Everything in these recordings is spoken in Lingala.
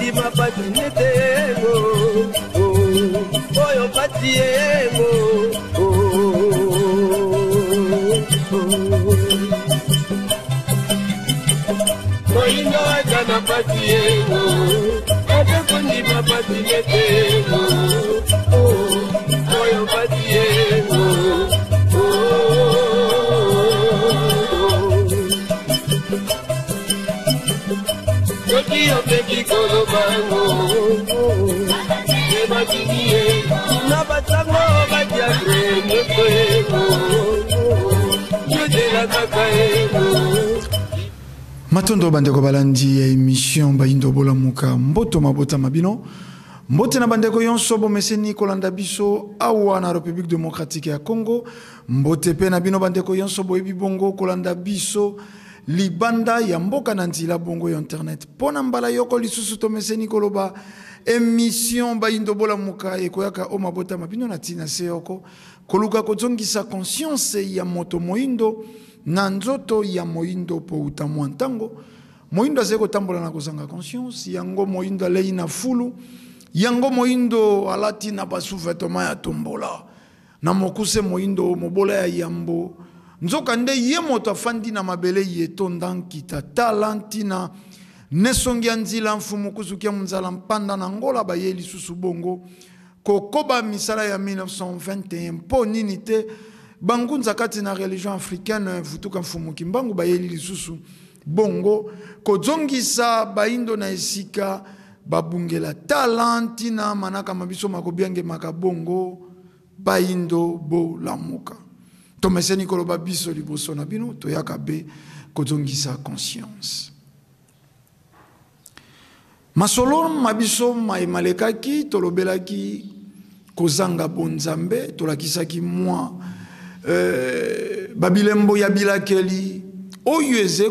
kondima pasi nete yengo oyo pasi yengo. Moyindo aza na pasi yengo, aza kondima pasi nete yengo oyo pasi yengo. Soki opeki kolobango ebatiki ye na basango badiakre nyonso yengo yozela kaka yengo. Matondo bandeko balandi ya émission Bayindo Bolamuka, mboto mabota mabino, mbote na bandeko yonso bomeseni kolanda biso awa na République démocratique ya Congo, mbote pe na bino bandeko yonso boyebi bongo kolanda biso libanda ya mboka na nzela bongo ya internet. Pona mbala yoko lisusu tomeseni koloba émission Bayindo Bolamuka ekoyaka o mabota mabino na tina se yoko koluka kozongisa conscience ya moto moyindo na nzoto ya moyindo po uta mwa ntango moyindo azali kotambola na kozanga conscience yango moyindo alei na fulu yango moyindo alati na basous-vêtement ya tombola na mokuse moyindo mobola ya yambo nzoka nde ye moto afandi na mabele ye tonda nkita tala ntina nesongi ya nzila mfumu kuzukia nzala mpanda na ngola baye lisusu bongo kokoba misala ya 1921 mpo nini te bangunza kati na religion africaine vutuka mfumu kimbangu bayeli lisusu bongo kozongisa bayindo na esika babungela tala ntina manaka mabiso makobiangemaka bongo bayindo bolamuka. Tomeseni koloba biso liboso na bino toyaka be kozongisa conscience. Masolo mabiso maemalekaki tolobelaki kozanga bonzambe tolakisaki mwa babilembo ya bilakeli oyo eze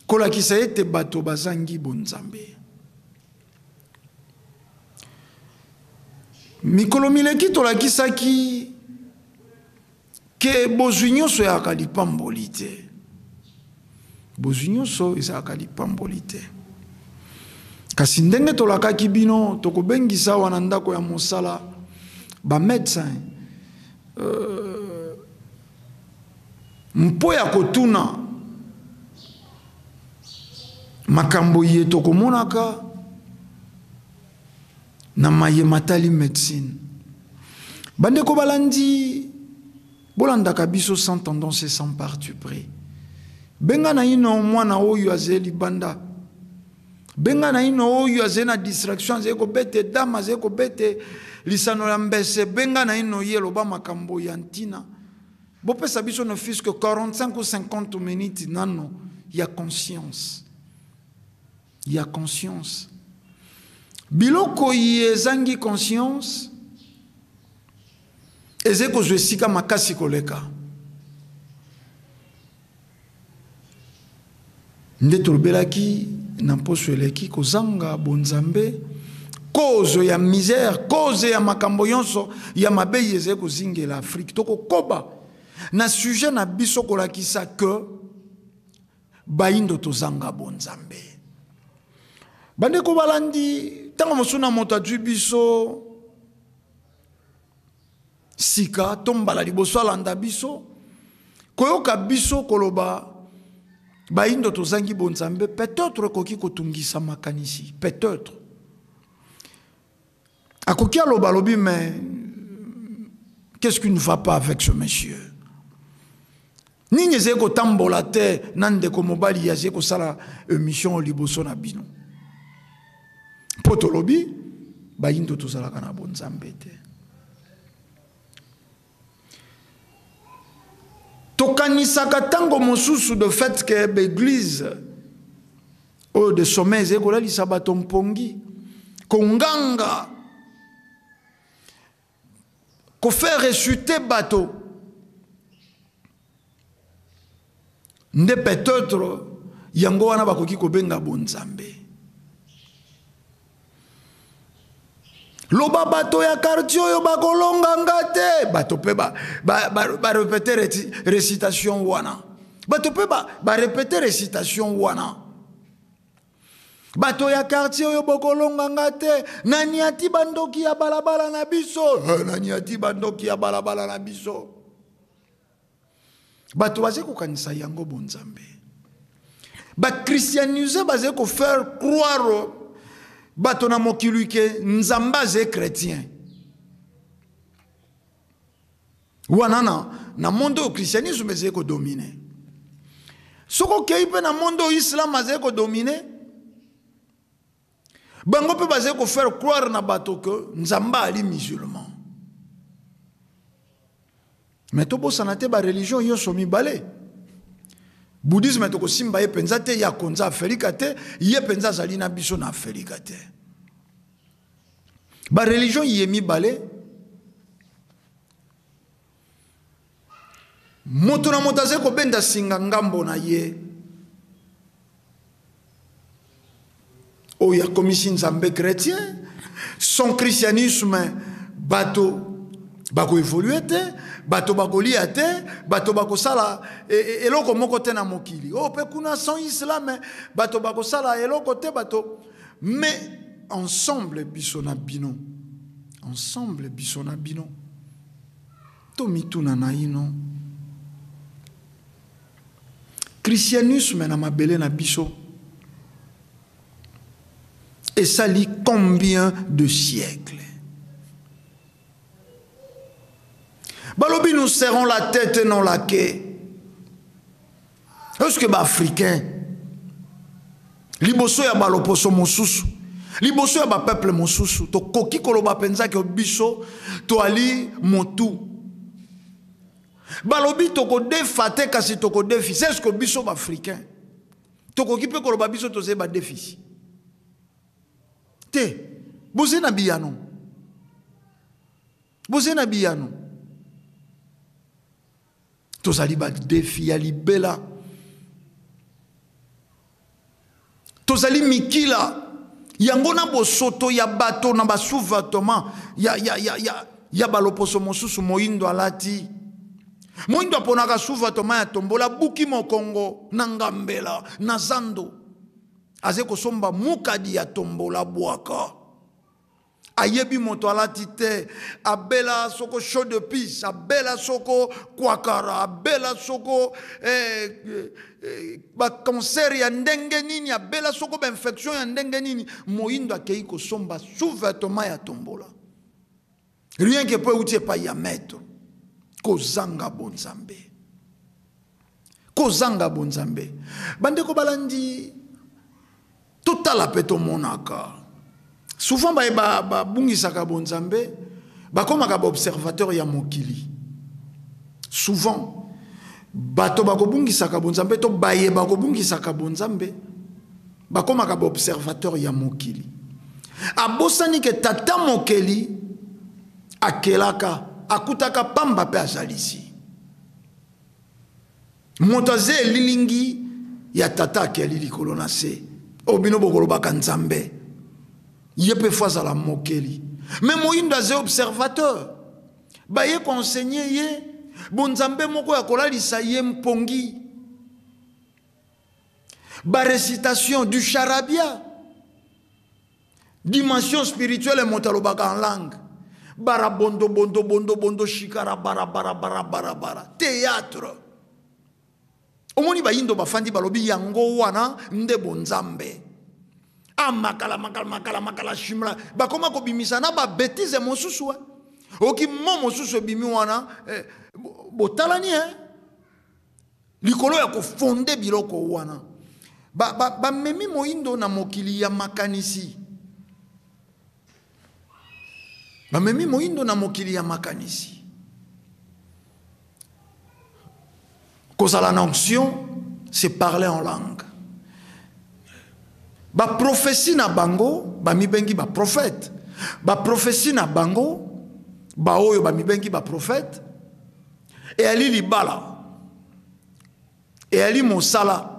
kolakisa ete bato bazangi bonzambe. Mikolo mileki tolakisaki ke bozwi nyonso eyaka lipamboli te. Bozwi nyonso ezalaka lipamboli te. Kasi ndenge tolakaki bino tokobengisa awa na ndako ya mosala ba médecin mpo ya kotuna makambo ye tokomonaka na maye matali médecine. Bandeko balandi bolandaka biso sans tendance et sans parti pris. Benga na ino mwana oyo azeli libanda. Benga na ino oyo azeli na distraction, azeli kobete dame, azeli kobete lisano ya mbese. Benga na ino ye loba makambo ya ntina. Bopesa biso ne fût-ce que 45 ou 50 minutes nano ya conscience. Ya conscience. Biloko ezangi conscience eze kozwa esika makasi koleka. Nde tolobelaki na mposo eleki kozanga bonzambe, cause ya misère, cause ya makambo nyonso ya mabe eze kozingela Afrique. Tokokoba na sujet na biso kolakisa que bayindo tozanga bonzambe. Bandeko balandi ntango mosusu na moto azwi biso sika to mbala liboso alanda biso koyoka biso koloba bayindo tozangi bonzambe, peut-être ekoki kotungisa makanisi, peut-être akoki aloba alobi mais qu'est-ce qui ne va pas avec ce monsieur? Nini ezali kotambola te na ndeko mobali azali kosala émission liboso na bino. Po tolobi bayindo tozalaka na bonzambe te. Tokanisaka ntango mosusu de fait que l'église oyo de sommet ezali kolalisa bato mpongi, konganga, kofaire ressusciter bato nde peut-être yango wana bakoki kobenga bonzambe. Loba bato ya quartier oyo bakolonga nga te, bato pe ba répéter récitation wana, bato pe ba répéter récitation wana. Bato ya quartier oyo bokolonga nga te. Naniati bandoki ya balabala na biso. Naniati bandoki ya balabala na biso. Bato baze kokanisa yango bonzambe. Ba christianise baze ko faire croire bato na mokili ke Nzambe aze chrétien. Wana na monde oyo christianisme ezali kodomine. Soki okei mpe na monde oyo islam azali kodomine, bango mpe bazali kofaire croire na bato ke Nzambe ali musulman. Mais tobosana te bareligion nyonso mibale. Bouddhisme tokosimba ye mpenza te, ye akonza Afrika te, ye mpenza azali na biso na Afrika te. Bareligion ye mibale, moto na moto azali kobenda singa ngambo na ye. Oyo akomisi Nzambe chrétien, son christianisme bato bakoevolue te, bato bakolia te, bato bakosala eloko moko te na mokili. Oyo mpe kuna sans islam bato bakosala eloko te, bato. Mais ensemble biso na bino, ensemble biso na bino, tomituna na ino. Christianisme na mabele na biso esali combien de siècles? Balobi nous serons la tête et non la queue. Est-ce que ba africain liboso ya baloposo mosusu, liboso ya ba peuple mosusu, tokoki koloba penza ke biso toali motu? Balobi tokodefa te, kasi tokodefi. C'est ce que biso ba africain tokoki mpe koloba biso tozali ba défi te. Boze na biyano, boze na biyano. Tozali ba défi ya libela, tozali mikila yango na bosoto ya bato na basous-vêtement ya baloposo mosusu. Moyindo alati, moyindo aponaka sous-vêtement ya tombola, buki mokongo na ngambela na zando, aze kosomba mukadi ya tombola bwaka. Ayebi moto alati te, abela soko chaud de pisse, abela soko kwakara, abela soko ba cancer ya ndenge nini, abela soko ba infection ya ndenge nini. Moyindo akei kosomba sous-vêtement ya tombola, rien que po euti epai ya maître. Kozanga bonzambe, kozanga bonzambe. Bandeko balandi, totala mpe tomonaka souvent baye babungisaka bonzambe bakomaka baobservateur ya mokili. Souvent bato bakobungisaka bonzambe to baye bakobungisaka bonzambe bakomaka baobservateur ya mokili. Abosani ke tata mokeli akelaka, akutaka pamba mpe azalisi. Moto aze elilingi ya tata akeli likolo na se. Oyo bino bokolobaka Nzambe, ye mpe fo azala mokeli. Mais moyindo aze observateur, baye koenseigner ye bonzambe moko ya kolalisa ye mpongi, barécitation du charabia, dimension spirituelle. Moto alobaka en langue, bara bondo bondo bondo bondo shikara bara bara bara bara bara, théâtre. Omoni bayindo bafandi, balobi yango wana nde bonzambe. Amakala makala makala makala shimla, bakoma kobimisa na babêtises mosusu. Oki mo mosusu ebimi wana, botalani likolo ya kofonde biloko wana. Bamemi ba moyindo na mokili ya makanisi, bamemi moyindo na mokili ya makanisi. Kozala na onction, c'est parler en langue. Baprophétie na bango, bamibengi baprophète, baprophétie na bango, baoyo bamibengi baprophète, eyali libala, eyali mosala.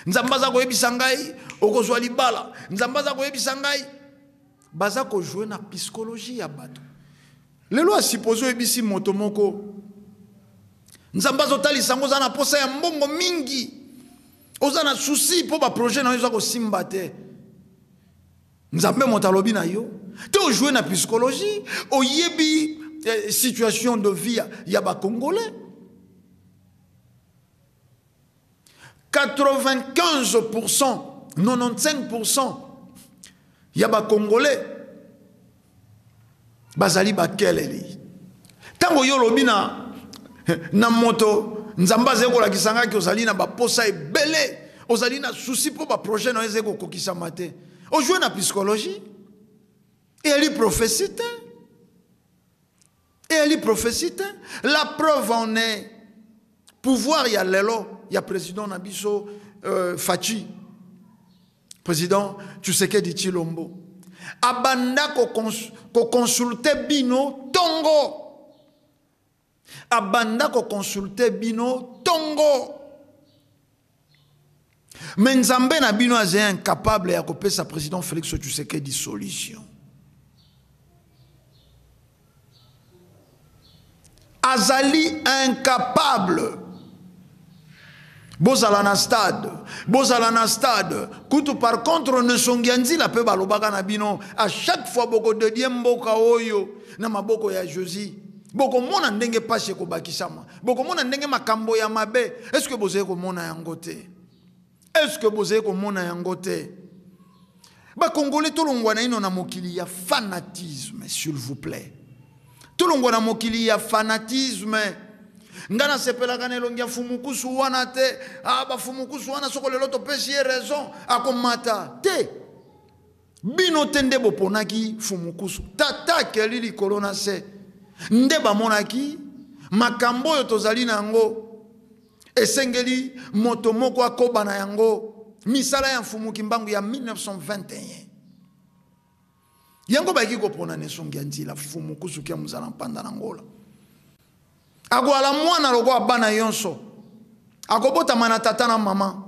Nzambe aza koyebisa ngai okozwa libala, Nzambe aza koyebisa ngai. Baza kojouer na psychologie ya bato. Lelo asupposer oyebisi moto moko, Nzambe azotalisa yango, oza na posa ya mbongo mingi, oza na souci mpo baprojet na yo eza kosimba te. Nzambe moto alobi na yo te, ojoue na psychologie, oyebi situation de vie ya bacongolais. 95%, 95% ya bacongolais bazali bakeleli. Ntango yo olobi na moto, Nzambe azali kolakisa ngaki ozali na baposa ebele, ozali na souci mpo baprojet na yo ezali kokokisama te, ojoue na psychologie. Eyali prophétie te, eyali prophétie te. La preuve en est, pouvoir ya lelo ya président na biso Fatshi, président Tshisekedi Tshilombo, abanda koconsulte bino tongo, abanda koconsulte bino tongo, mais Nzambe na bino azali incapable ya kopesa président Félix Tshisekedi solution. Azali incapable. Bozala na stade, bozala na stade kutu. Par contre, nesongi ya nzila mpe balobaka na bino à chaque fois, bokodedie mboka oyo na maboko ya Josi, bokomona ndenge pasi ekobakisama, bokomona ndenge makambo ya mabe. Est ce que bozali komona yango te? Est ce que bozali komona yango te? Bakongole, tolongwa na ino na mokili ya fanatisme, s'il vous plaît. Tolongwa na mokili ya fanatisme. Nga nasepelaka na elongi ya fumukusu wana te. Ah, bafumukusu wana, soko lelo topesi ye raison, akomata te. Bino te nde boponaki fumukusu. Tata akeli likolo na se nde bamonaki makambo oyo tozali na yango, esengeli moto moko akoba na yango misala ya Mfumu Kimbangu ya 1921. Yango bayaki kopona na esongi ya nzila Mfumu Kusuki ya mozala mpanda na Ngola. Akoala mwana lokola bana nyonso, akobotama na tata na mama.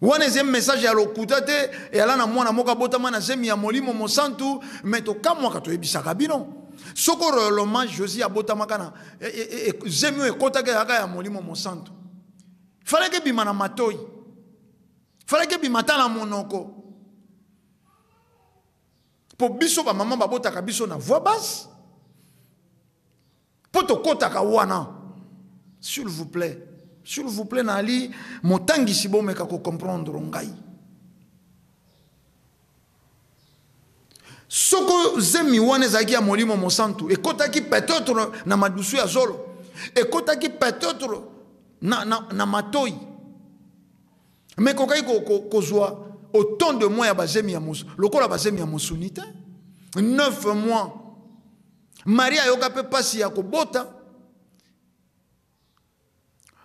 Wana eza message ya lokuta te. Eyala na mwana moko abotama na zemi ya Molimo Mosantu. Me tokamwaka, toyebisaka bino, soko réellement Josi abotamaka na zemi oyo ekɔtaka, eyaka ya Molimo Mosantu, falaki ebima na matoi, falaki ebima ta na monoko, mpo biso bamama babotaka biso na voix basse mpo tokɔtaka wana. S'il vous plaît, s'il vous plaît, nali motangisi, bomeka kocomprendre ngai. Soko zemi wana ezalaki ya Molimo Mosantu, ekɔtaki peut-être na madusu ya zolo, ekɔtaki peut-être na matoi, mais ekokaki kozwa autant de mois ya bazemi ya lokola bazemi ya mosuni te. 9 mois, Marie ayoka mpe mpasi ya kobota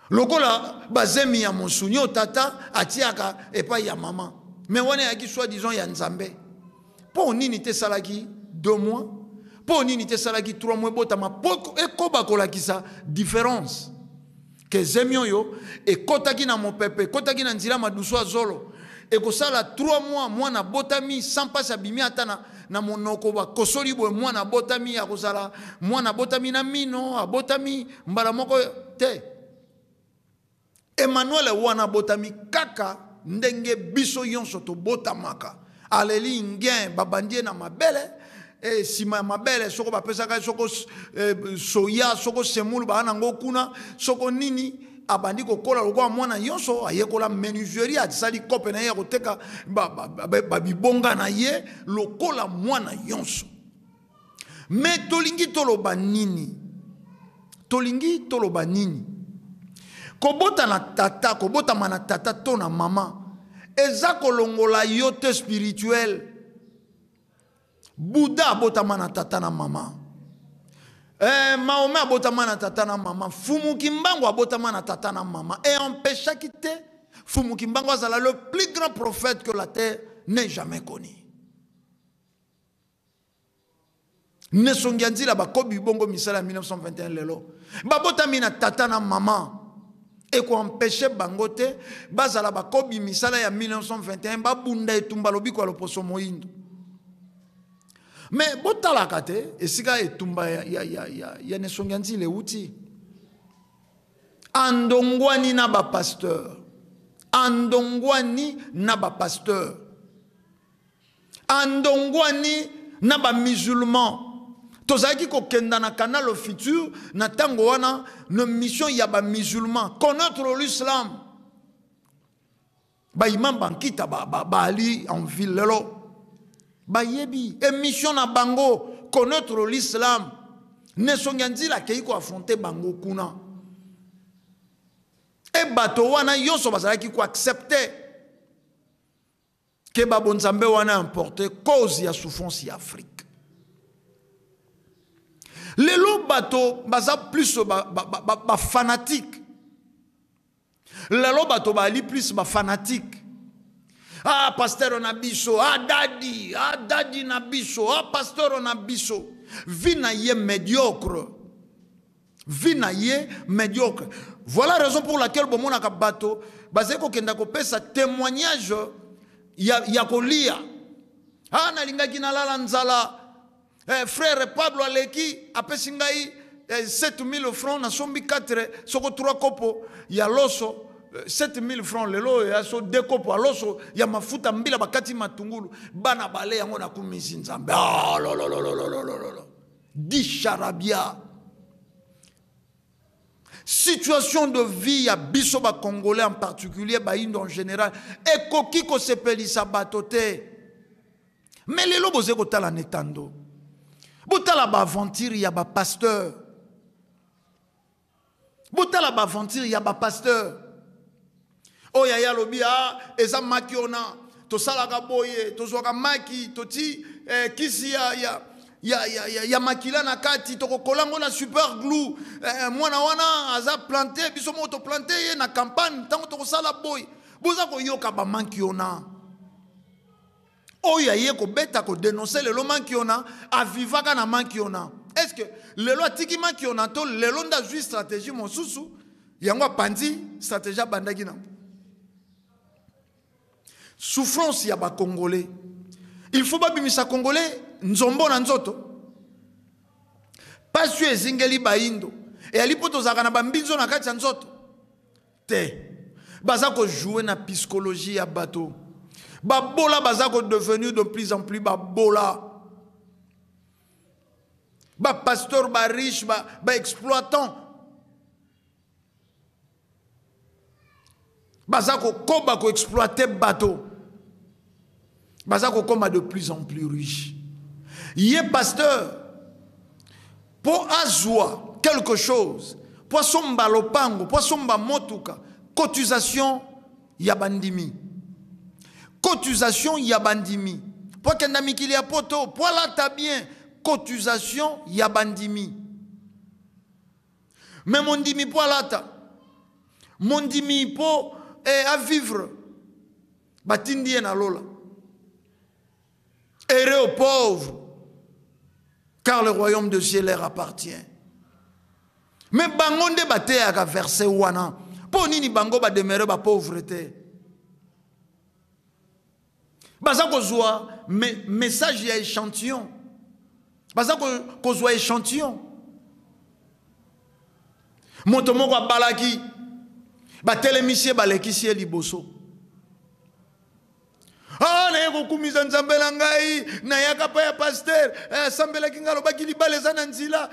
lokola bazemi ya mosuni oyo tata atiaka epai ya mama. Mais wana eyaki soi disant ya Nzambe. Mpo nini te esalaki 2 mois? Mpo nini te esalaki 3 mois ebotama, mpo ekoba kolakisa différence ke zemi oyo ekɔtaki na mopepe, ekɔtaki na nzela madusu ya zolo, ekosala 3 mois, mwana abotami sans mpasi, abimi ata na monoko, bakosoli boye, mwana abotami, akozala mwana abotami na mino, abotami mbala moko te. Emmanuel wana abotami kaka ndenge biso nyonso tobotamaka. Aleli ngien, babandi ye na mabele, nsima ya mabele soko bapesaka ye soko soya, soko semulu baa nango kuna, soko nini, abandi kokola lokola mwana nyonso. Ayekola menuiserie, asali kope na ye ya koteka babibonga na ye lokola mwana nyonso. Me tolingi toloba nini? Tolingi toloba nini? Kobota na tata, kobotama na tata to na mama eza kolongola yo te spirituel. Buda abotama na tata na mama, Mahomet abotama na tata na mama, Fumu Kimbangu abotama na tata na mama. E empêchaki te Fumu Kimbangu azala le plus grand prophète que la terre n'ait jamais connu. Nesongi ya nzila bakobi bongo misala ya 1921. Lelo babotami na tata na mama, ekoempêche bango te bazala bakobi misala ya 1921, babunda etumba lobiko ya loposo moyindo. Me botalaka te esika etumba ya nesongi ya nzila euti. Andongwani na bapasteur, andongwani na bapasteur. Andongwani na ba musulman. Tozalaki kokenda na Canal Futur na tango wana na mission ya ba musulman connaître l'islam. Ba imam bankita ba, ba, baali en ville lelo. Bayebi émission na bango connaître l'islam. Nesongi nzila akei ko affronter bango kuna. E bato wana nyonso bazalaki ko accepter ke ba bonzambe wana importe cause ya souffrance ya Afrique. Lelo bato baza plus ba, ba, ba, ba, ba fanatique. Lelo bato bali plus ba fanatique. Ah pasteur na biso, ah daddy, ah daddy na biso, ah pasteur na biso. Vie na ye médiocre. Vie na ye médiocre. Voilà raison pour laquelle bomonaka bato bazali kokenda kopesa témoignage ya, ya kolia. Ah nalingaki nalala nzala. Eh, frère Pablo aleki apesi ngai eh, 7000 francs nasombi 4 soko 3 kopo ya loso 7000 eh, francs lelo ya so 2 kopo ya loso ya mafuta mbila bakati matungulu bana bale yango nakumisi Nzambe. Ah lololololololo. Di charabia. Situation de vie ya biso ba Congolais en particulier ba Indo en général ekoki kosepelisa bato te. Mais lelo boze kotala netando. Botala ba aventure ya ba pasteur. Botala ba aventure ya ba pasteur. Oyo ya lobi ah eza maki ona tosalaka boye tozwaka maki toti eh, kisi ya, ya ya, ya, ya, ya makila na kati tokokola yango na super glue eh, mwana wana aza plante biso moko toplante ye na campagne ntango tokosala boye boza koyoka bamanki ona oyo aye kobeta kodenonse lelo manki ona avivaka na manki ona est ce que lelo atiki manki ona to lelo nde azwi stratégie mosusu yango apanzi stratégie abandaki nango souffrance ya bacongolais il faut babimisa congolais nzombo na nzoto pasi oyo ezingeli bayindo eyali mpo tozalaka na bambinzo na kati ya nzoto te baza kojoue na psychologie ya bato babola baza kodevenir de plus en plus babola bapasteur bariche baexploitant ba baza kokoba koexploite bato baza kokoma de plus en plus riche ye pasteur mpo azwa quelque chose mpo asomba lopango mpo asomba motuka cotisation ya bandimi cotisation ya bandimi mpo akenda mikili ya poto mpo alata bien cotisation ya bandimi me mondimi mpo alata mondimi mpo eh, avivre batindi ye na lola heureux aux pauvres car le royaume de ciel leur appartient me bango nde bateyaka verset wana mpo nini bango bademere bapauvre te baza kozwa me, message ya échantillon baza kozwa échantillon moto moko abalaki batelemisi ye balekisi ye liboso ah naye kokumisa nzambe na ngai nayaka pa ya paster eh, asambelaki ngai alobaki libala eza na nzela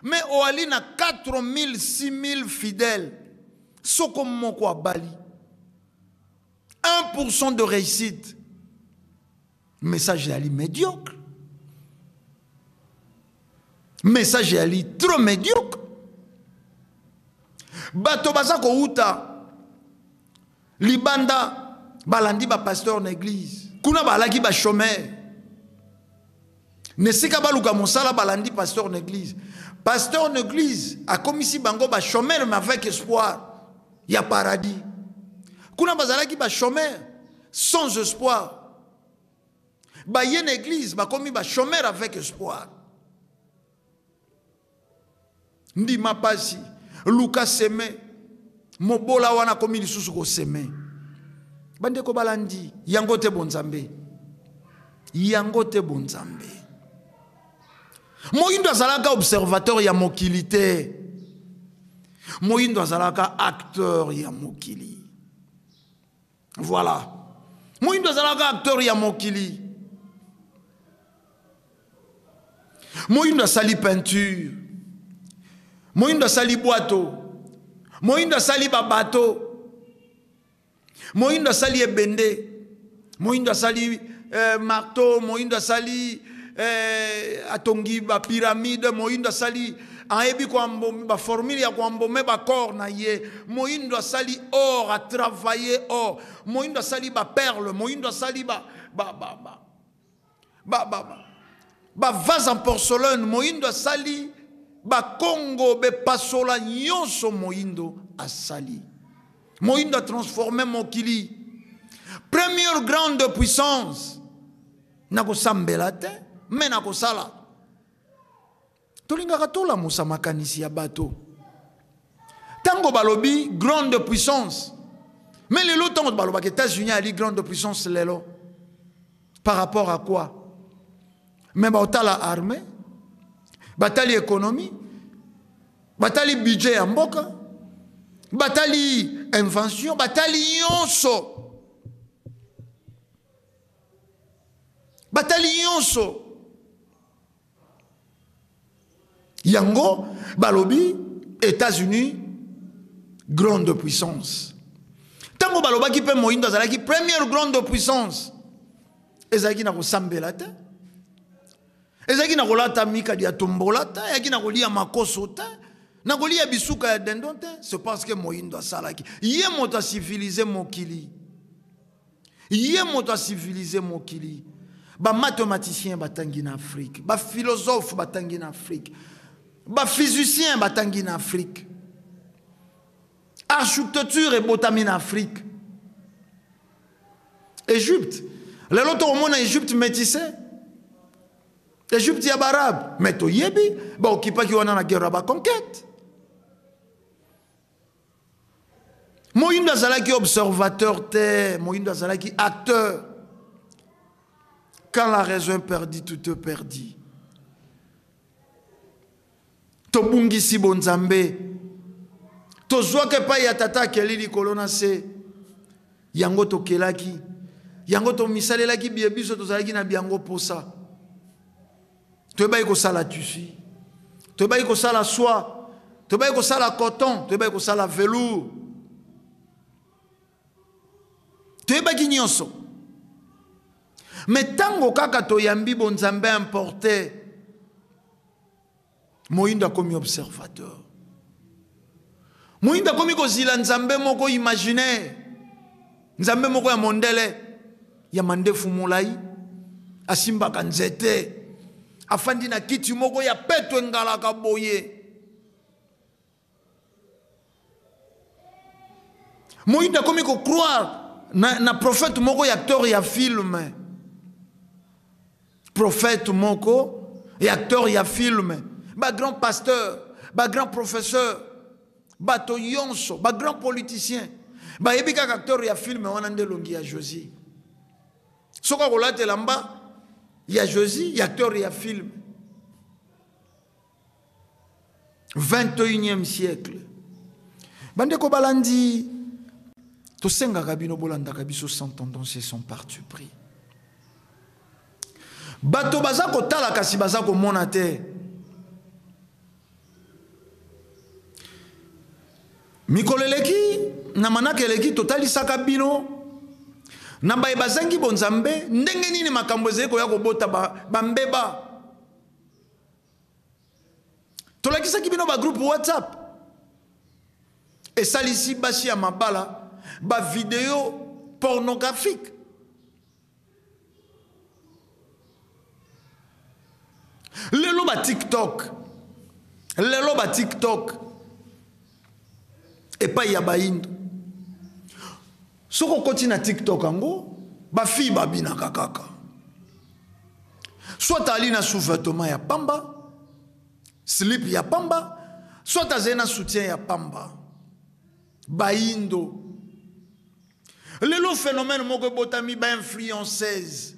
mais oali na 4000 6000 fidèle soko moko abali 1% de réussite message ezali médiocre message ezali trop médiocre bato baza kowuta libanda balandi bapasteur na église kuna balaki bachômeur na esika baluka mosala balandi pasteur na église pasteur na église akomisi bango bachômeur mais avec espoir ya paradis kuna bazalaki bachômeur sans espoir baye na église bakomi bachômeur avec espoir ndima pasi luka seme mobola wana akomi lisusu koseme bandeko balandi yango te bonzambe yango te bonzambe moyindo azalaka observateur ya mokili te moyindo azalaka acteur ya mokili voilà moyindo azalaka acteur ya mokili. Moyindo asali peinture, moyindo asali bwato, moyindo asali babato, moyindo asali ebende, moyindo asali marteau, moyindo asali atongi ba pyramide, moyindo asali ayebi koambome ba formule ya koambome ba corps na ye, moyindo asali or, a travailler or, moyindo asali ba perle, moyindo asali ba ba ba ba ba ba ba ba vase en porcelaine, moyindo asali ba Congo bepasola nyonso, moyindo asali, moyindo a transformé mokili, première grande puissance. Nakosambela te, me nakosala. Tolingaka tolamusa makanisi ya bato ntango balobi grande puissance. Mais lelo ntango balobaka États-Unis ali grande puissance lelo, par rapport à quoi? Mais baotala armée, batali économie, batali budget ya mboka, batali invention, batali nyonso, batali nyonso. Yango balobi États-Unis grande puissance. Ntango balobaki mpe moyindo azalaki première grande puissance, ezalaki na kosambela te, ezalaki na kolata mikadi ya tombola te, ezalaki na kolia makoso te, na kolia bisuka ya dindon te. C'est parce que moyindo asalaki, ye moto acivilize mokili, ye moto acivilize mokili. Ba mathématicien batangi na Afrique, ba philosophe batangi na Afrique, ba physicien batangi na Afrique, architecture ebotami na Afrique. Égypte, lelo tokomona Égypte métissé, Égypte ya barabe, mais toyebi baokipaki wana na guerre ya baconquête. Moyindo azalaki observateur te, moyindo azalaki acteur. Quand la raison est perdue, tout est perdu. Tobungisi bonzambe, tozwaka epai ya tata akeli likolo na se, yango tokelaki, yango tomisalelaki bie biso tozalaki na biango posa. Toyebaki kosala tissu, toyebaki kosala soie, toyebaki kosala coton, toyebaki kosala velours, toyebaki nyonso. Mais ntango kaka toyambi bonzambe importé, moyindo akomi observateur, moyindo akomi kozila nzambe moko imaginaire, nzambe moko ya mondele ya mandefu molai, asimbaka nzete, afandi na kiti moko ya peto engalaka boye. Moyindo akomi kocroire na prophète moko ya acteur ya film, prophète moko ya acteur ya film, ba grand pasteur, ba grand professeur, bato yonso, ba grand politicien, bayebi kaka acteur ya film wana nde elongi ya Josie. Soki akolatela mba ya Josie, ya acteur ya film. 21e siècle. Bandeko balandi, tosengaka bino bolandaka biso sans tendance et sans parti pris. Bato baza kotala kasi baza komona te. Mikolo eleki na manaka eleki totalisaka bino na baye bazangi bonzambe ndenge nini makambo ezali koya kobota bambeba. Tolakisaki bino ba groupe WhatsApp esalisi basi ya mabala ba video pornographique. Lelo ba TikTok, lelo ba TikTok epai ya bayindo. Soko okoti na TikTok yango, ba fille babinaka kaka. Soit ali na sous-vêtement ya pamba, slip ya pamba, soit azali na soutien ya pamba. Bayindo. Lelo phénomène moko ebotami ba influenceuse.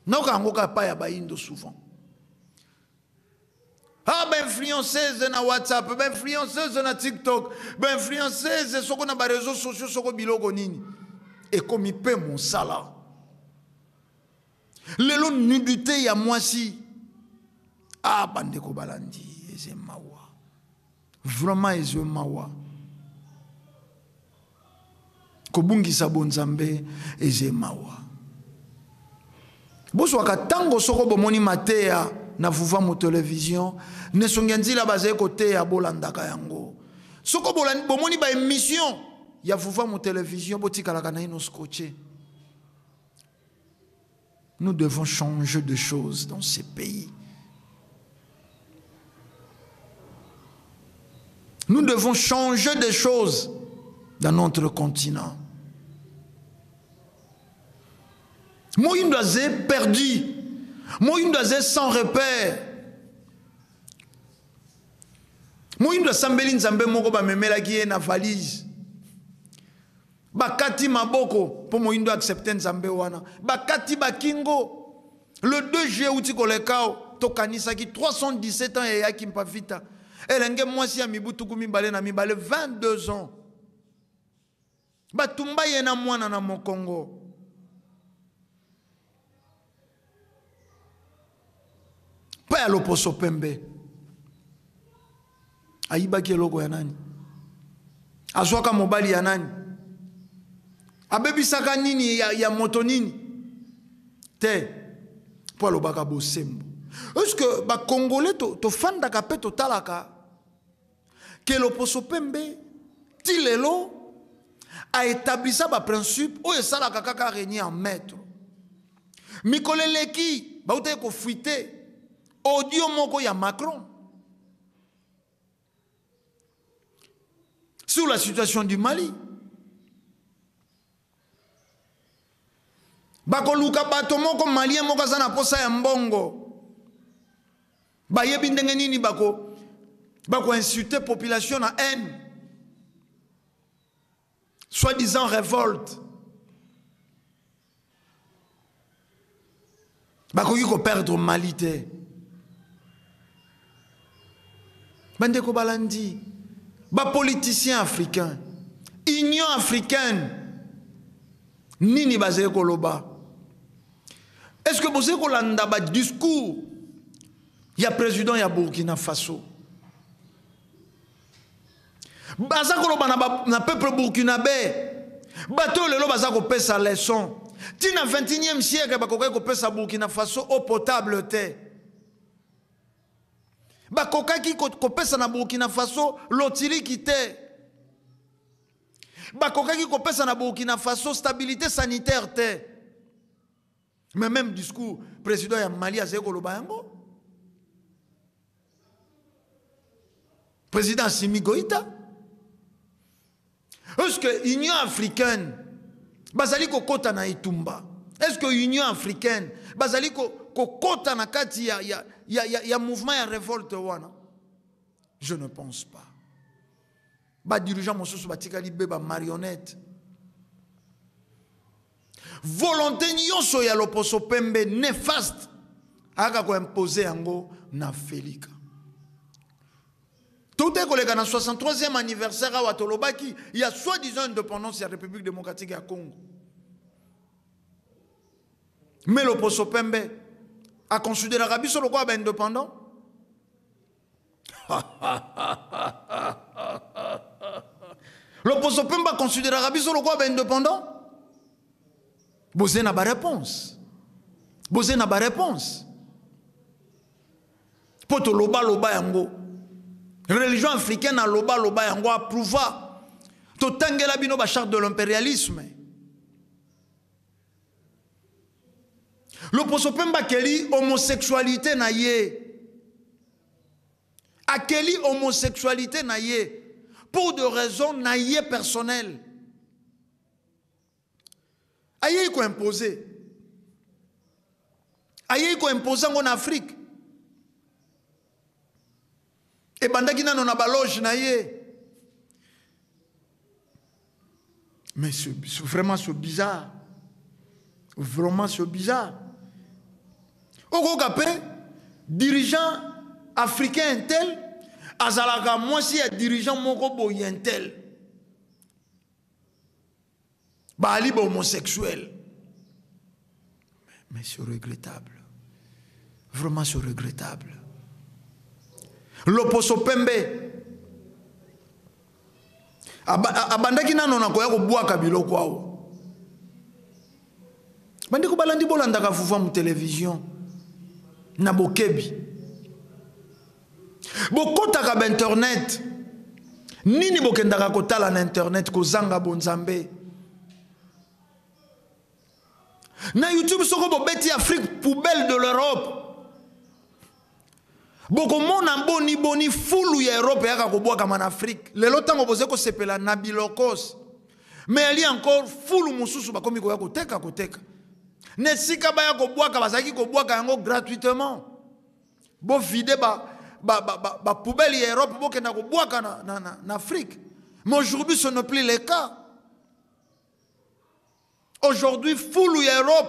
Nayoka yango kaka epai ya bayindo souvent. Ah, ba influenceuse na WhatsApp, ba influenceuse na TikTok, ba influenceuse soko na ba réseaux sociaux, soko biloko nini. Ekomi pe mosala. Lelo nudité ya mwasi. Ah bandeko balandi eze mawa. Vraiment eze mawa. Kobungisa bonzambe eze mawa. Bozwaka ntango soko bomoni mateya na Vuvamu Television, nesongi ya nzila bazali koteya, bolandaka yango. Soko bomoni ba émission ya Vuvamu Television, botikalaka naino scotché. Nous devons changer de choses dans ces pays. Nous devons changer des choses dans notre continent. Moyindo aze perdu. Moyindo aze sans repère. Moyindo asambeli nzambe moko bamemelaki ye na valise. Bakati maboko po moyindo accepte nzambe wana. Bakati bakingo. Le 2 juillet uti kolekao tokanisaki 317 ans eyaki mpavita. Elenge mwasi ya mibu tuku mibale na mibale, 22 ans. Batumba ye na mwana na mokongo. Pa ya loposo pembe. Ayibaki eloko ya nani? Azwaka mobali ya nani? Abebisaka nini ya moto nini? Te. Po alobaka bosembo. Est-ce que ba Congolais to fandaka pe to talaka ke loposo pembe ti lelo a établissa ba principe oyo esalaka kaka régner en maître. Mikolo eleki bautaki kofuite audio moko ya Macron sur la situation du Mali. Bakoluka bato moko malien moko aza na posa ya mbongo. Bayebi ndenge nini bako insulter population na haine. Soi-disant révolte. Bakoki ko perdre Mali te. Bandeko balandi, ba politiciens africains, Union africaine, nini bazali koloba? Est-ce que bozali kolanda ba discours ya président ya Burkina Faso? Baza koloba na peuple burkinabé. Bato lelo baza kopesa leçon. Tina 21e siècle bakokaki kopesa Burkina Faso eau potable te. Bakokaki kopesa na Burkina Faso lotiliki te. Bakokaki kopesa na Burkina Faso stabilité sanitaire te. Mais même discours président ya Mali azali koloba yango. Président Assimi Goïta. Est-ce que Union africaine bazali kokota na etumba? Est-ce que Union africaine bazali kokota na kati ya mouvement ya révolte wana? Je ne pense pas. Ba dirigeant mosusu batikali be ba marionnette. Volonté nyonso ya loposo pembe néfaste aka ko imposer yango na Felika. Tout est koleka na 63e anniversaire awa tolobaki, il y a soi-disant indépendance ya République démocratique ya Congo. Mais loposo pembe a considéré biso lokola ba indépendant. Loposo pembe a considéré biso lokola ba indépendant. Bozé na ba réponse. Bozé na ba réponse. Poto loba loba yango. Religion africaine a loba loba yango approuva. To tangela bino ba charte de l'impérialisme. Loposo pembe akeli homosexualité na ye. Akeli homosexualité na ye pour des raisons na ye personnelles. Aye ko imposer. Aye ko imposer en Afrique. Et bandaki nano na baloge na ye. Mais c'est vraiment c'est bizarre. Vraiment c'est bizarre. Okoka pe dirigeant africain tel azalaka mwasi ya dirigeant moko boye tel. Bali homosexuel. Mais c'est regrettable. Vraiment c'est regrettable. Loposo pembe. Abandaki nano na koya kobwaka biloko awa. Bandeko balandi bolandaka Vuvamu Television na bokebi. Bokotaka ba internet. Nini bokendaka kotala na internet kozanga bonzambe? Na YouTube soko bobeti Afrique poubelle de l'Europe, bokomona boni boni fulu ya Europe eyaka kobwakama na Afrique. Lelo ntango bozali kosepela na bilokos, mais ali encore fulu mosusu bakomi koya koteka koteka. Na esika baya kobwaka, bazalaki kobwaka yango gratuitement. Bo vide ba poubelle ya Europe, bokenda kobwaka na Afrique. Mais aujourd'hui ce n'est plus le cas. Aujourd'hui fulu ya Europe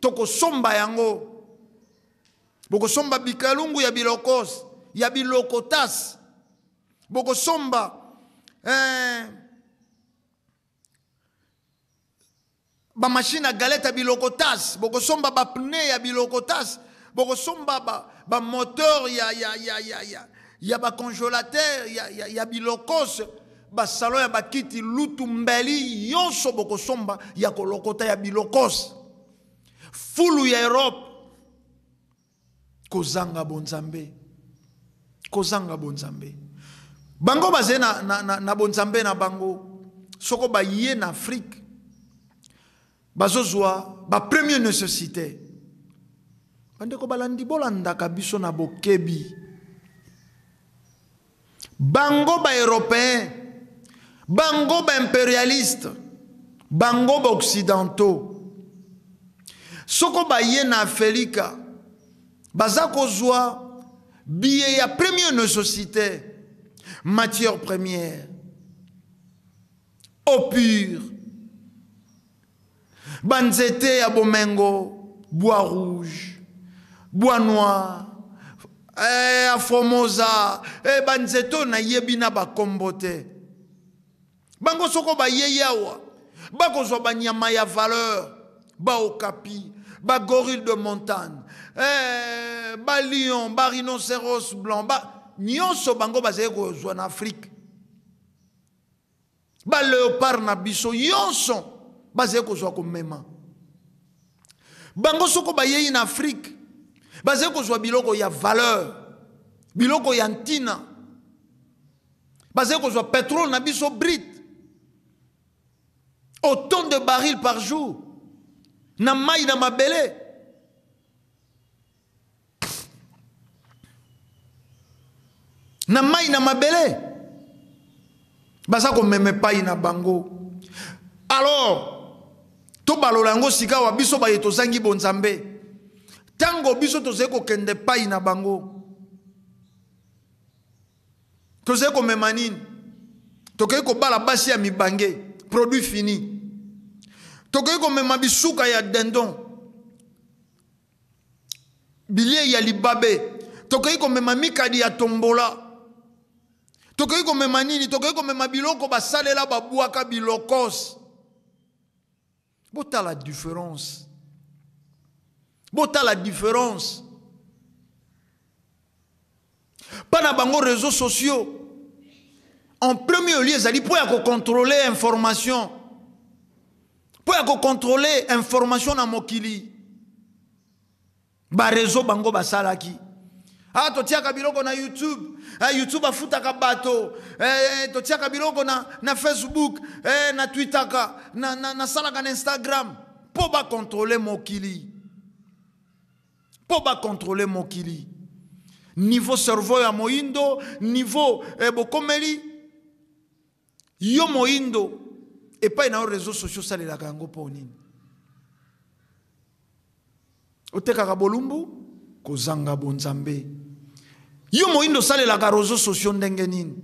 tokosomba yango. Bokosomba bikalungu ya bilokos, ya bilokotas. Bokosomba, ba machine à galette ya bilokotas, bokosomba ba pneu ya bilokotas, bokosomba ba moteur ya ba congélateur ya bilokos, ba salon ya bakiti lutu mbeli yonso bokosomba ya kolokota ya bilokos. Fulu ya Europe kozanga bonzambe, kozanga bonzambe. Bango baze na bonzambe na bango soko ba ye na Afrique bazozwa ba première nécessité. Bandeko balandi bolandaka biso na bokebi. Bango ba européen, bango ba impérialiste, bango ba occidentaux. Soko ba ye na Afrika, baza kozwa billet ya première nécessité, matière première, eau pure, banzete ya bomengo, bois rouge, bois noir, afomoza, banzete oyo nayebi na bakombo te. Bango soko baye yawa, bakozwa banyama ya valeur, ba okapi, ba gorille de montagne, ba lion, ba rhinocéros blanc, ba nyonso bango bazali kozwa na Afrique. Ba léopard na biso nyonso bazali kozwa komema. Bango soko bayei na Afrique, bazali kozwa biloko ya valeur, biloko ya ntina. Bazali kozwa pétrole na biso brut, autant de barils par jour, na mai na mabele. Na mai na mabele. Baza komema epai na bango. Alors, tobalola yango sika wa biso baye tozangi bonzambe. Tango biso tozali kokende epai na bango, tozali komema nini? Tokei kobala basi ya mibange, produit fini. Tokei komema bisuka ya dindon, bilei ya libabe. Tokei komema mikadi ya tombola. Tokei komema nini? Tokei komema biloko basalela babwaka bilokos. Botala différence. Botala différence. Pas na bango réseaux sociaux. En premier lieu, ezali po ya kocontrôler information. Po ya kocontrôler information na mokili. Ba réseau bango basalaki. Ah, totiaka biloko na YouTube. Ah, YouTube afutaka bato. Totiaka biloko na Facebook, na Twitterka, na salaka na Instagram. Po ba contrôler mokili. Po ba contrôler mokili. Niveau cerveau ya moindo, niveau bokomeli yo moindo epai na yo réseaux sociaux salelaka yango po nini? Otekaka bolumbu kozanga bonzambe. Yo moindo salelaka réseaux sociaux ndenge nini?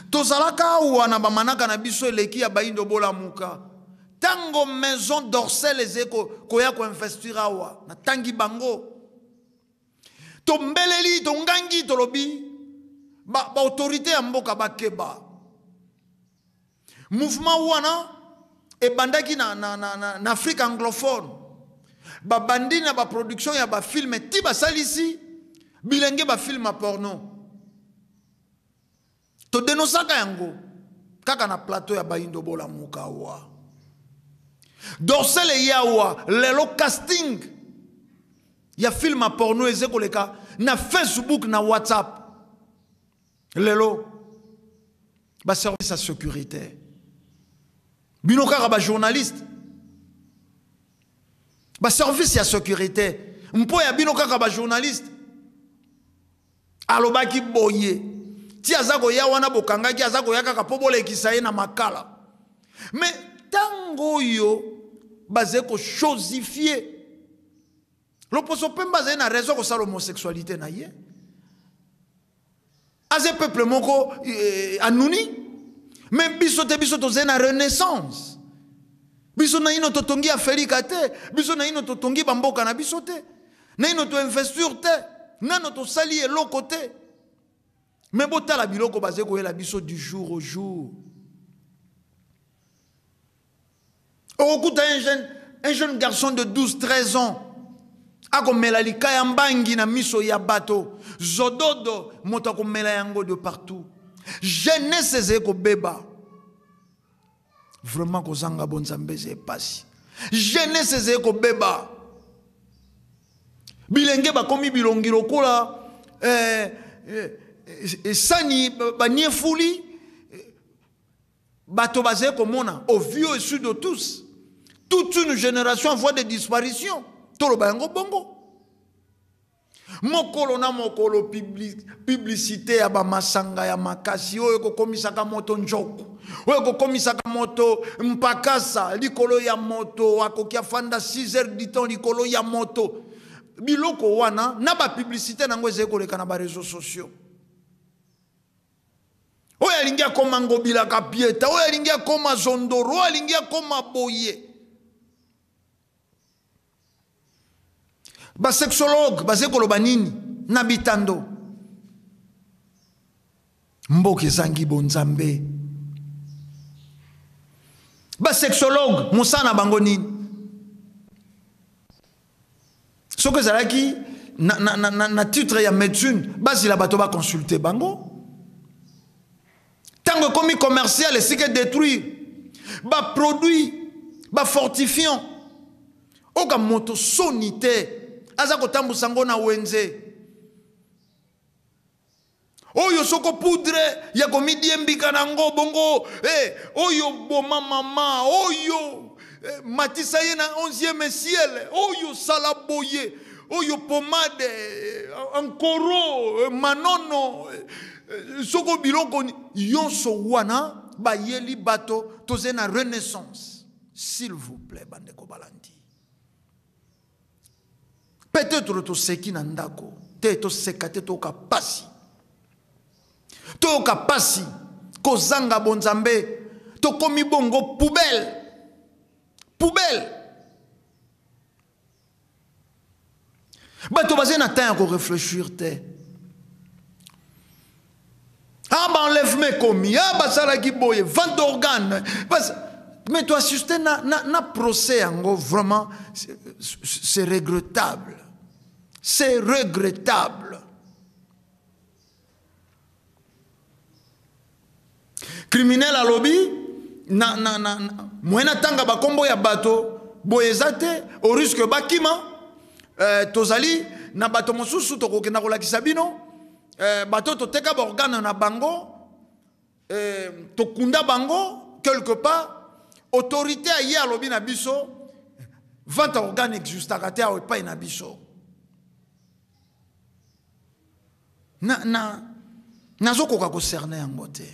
Tozalaka awa na bamanaka na biso eleki ya baindo bolamuka. Tango maison dorsale eze koya koinvestir awa, na tangi bango. Tombeleli, tongangi, tolobi, ba autorité ya mboka bakeba. Mouvement wana ebandaki na Afrique anglophone. Ba bandi na ba production ya ba film ti basalisi bilenge ba film ya porno. Todenosaka yango kaka na plateau ya Bayindo Bolamuka awa. Dorsel eyawa lelo casting ya film ya porno eze koleka na Facebook na WhatsApp. Lelo ba service ya sécurité bino kaka ba journaliste ba service ya sécurité mpo ya bino kaka ba journaliste alobaki boye ti aza koya wana bokangaki aza koya kaka mpo bolekisa ye na makala me ntango oyo bazali kochosifie loposo pembe azali na raison kosala homosexualité na ye aza peuple moko eh, anuni me biso te biso tozali na renaissance biso naino totongi afelika te biso naino totongi bamboka na biso te naino toinvestir te nano tosali eloko te me botala biloko bazali koyela biso du jour au jour okokuta un jeune, un jeune garçon de 12 13 ans akomela likaya mbangi na miso ya bato zododo moto akomela yango de partout jeunesse ezali kobeba vraiment kozanga bonzambe ezali mpasi jeunesse ezali kobeba bilenge bakomi bilongi lokola eh, eh, esani baniefuli bato bazali komona au vu au su de tous toute une génération en voie de disparition toloba yango bongo mokolo na mokolo publicité ya bamasanga ya makasi oyo ekokomisaka moto njoku oyo ekokomisaka moto mpakasa likolo ya moto akoki afanda 6 heures du temps likolo ya moto biloko wana na bapublicité na yango ezali koleka na bareseau sociaux oyo alingi akoma ngobila kapieta oyo alingi akoma zondoro oyo alingi akoma boye basexologue bazali koloba nini na bitando mboka ezangi bonzambe basexologue mosala na bango nini soki ezalaki na, na, na, na, na titre ya médecine bazila bato baconsulte bango ntango ekomi commercial esika edétruire baproduit bafortifiant oka moto soni te aza kotambusa yango na wenze oyo soko poudre ya komidiembika na yango bongo eh, oyo boma mama oyo eh, matisa ye na 11e ciel oyo sala boye oyo pomade eh, ankoro eh, manono eh, eh, soko biloko nyonso wana bayeli bato tozali na renaissance s'il vous plaît bandeko balandi peut-être toseki na ndako te toseka te toyoka pasi toyoka pasi kozanga bonzambe tokomi bongo poubelle poubelle bato bazali na temps ya koreflechir te ah baenlèvement ekomi ah basalaki boye vente d'organe mais to assiste na, na, na procès yango vraiment c'est regrettable c'est regrettable criminel alobi na, na, na, na, moyen natanga bakombo ya bato boye eza te au risque bakima eh, tozali na bato mosusu tokokenda kolakisa bino eh, bato toteka baorgane na bango eh, tokunda bango quelque part autorité aye alobi na biso vente organe existaka te awa epai na biso na, na, nazokoka kocerne yango te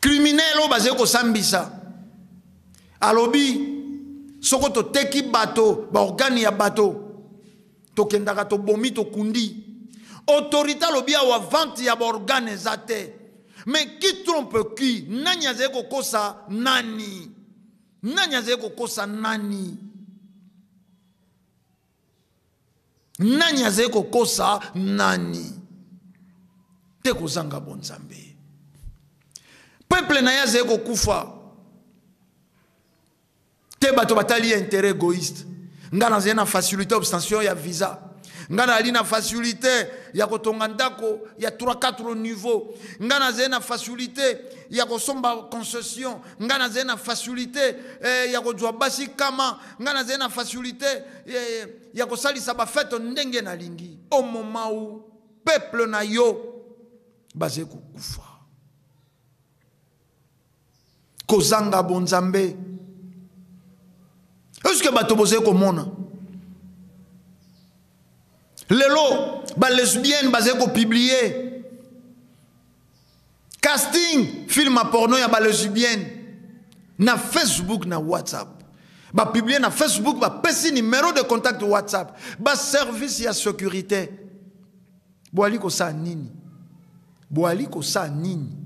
criminel oyo bazali kosambisa alobi soko toteki bato baorgane ya bato tokendaka tobomi tokundi autorité alobi awa vente ya baorgane eza te mais qui trompe qui nani azali kokosa nani nani azali kokosa nani nani azali kokosa nani te kozanga bonzambe peuple na ye azali kokufa te bato batali intérêt égoïste ngai nazali na facilité obstention ya visa Ngai nazali na facilité ya kotonga ndako ya 3 4 niveau. Ngai nazali na facilité ya kosomba concession. Ngai nazali na facilité eh, ya kozwa basi kama. Ngai nazali na facilité eh, ya kosalisa bafete ndenge nalingi. Au moment où peuple na yo bazali kokufa, kozanga bonzambe. Eske bato bozali komona lelo balesbienne bazali kopublie casting film ya porno ya balesbienne na Facebook, na WhatsApp? Bapublie na Facebook, bapesi numéro de contact WhatsApp. Baservice ya sécurité boali kosala nini? Boali kosala nini?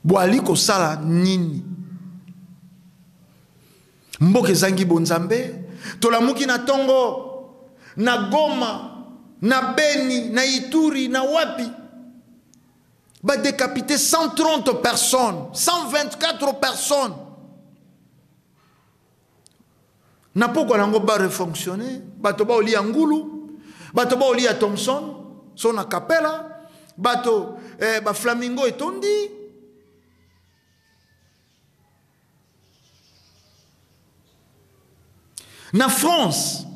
Boali kosala nini? Mboka ezangi bonzambe. Tolamuki na ntongo, na Goma, na Beni, na Ituri, na wapi, badécapité 130 personnes, 124 personnes. Na pokwa nango barefonctionne, bato baolia ngulu, bato baolia Thomson so na Kapela, bato eh, baflamingo etondi. Na France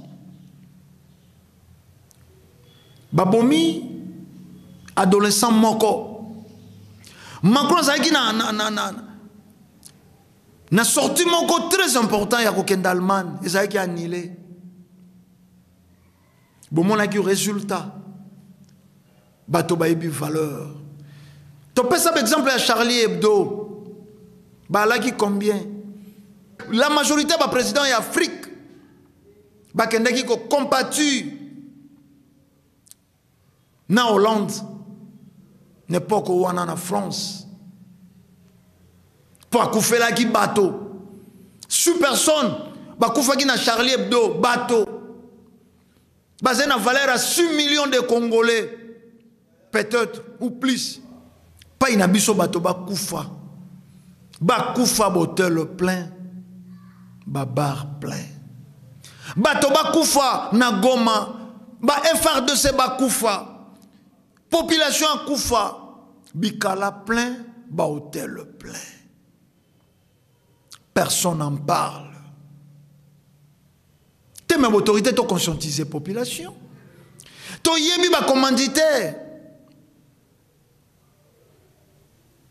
babomi adolescent moko. Macron azalaki na sortie moko très important ya kokende Allemagne, ezalaki annulé. Bomonaki résultat. Bato bayebi valeur. Topesa baexemple ya Charlie Hebdo, balaki combien? La majorité ya baprésident ya Afrique bakendaki kocompatir na Hollande na époque wana, na France, mpo akufelaki bato. Six personnes bakufaki na Charlie Hebdo. Bato bazali na valeur ya 6 millions de Congolais peut-être ou plus. Pai na biso, bato bakufa, bakufa, bahôtel plein, babar plein. Bato bakufa na Goma, ba FARDC bakufa, population akufa, bikala plein, bahôtel plein, personne n'en parle te. Me baautorité toconscientiser population, toyebi bacommanditaire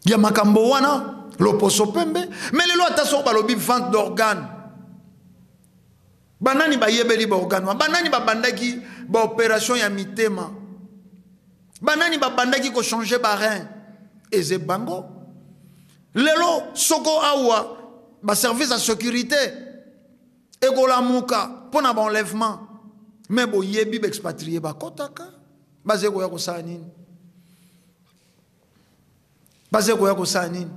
ya makambo wana, loposo pembe. Me lelo ata soko balobi vente d'organe, banani bayebeli baorgane wana? Banani babandaki baopération ya mitema? Banani babandaki kochange barein? Eze bango. Lelo soko awa baservice ya sécurité ekolamuka mpo na baenlèvement, me boyebi baexpatrie bakɔtaka, bazali koya kosala nini? Bazali koya kosala nini?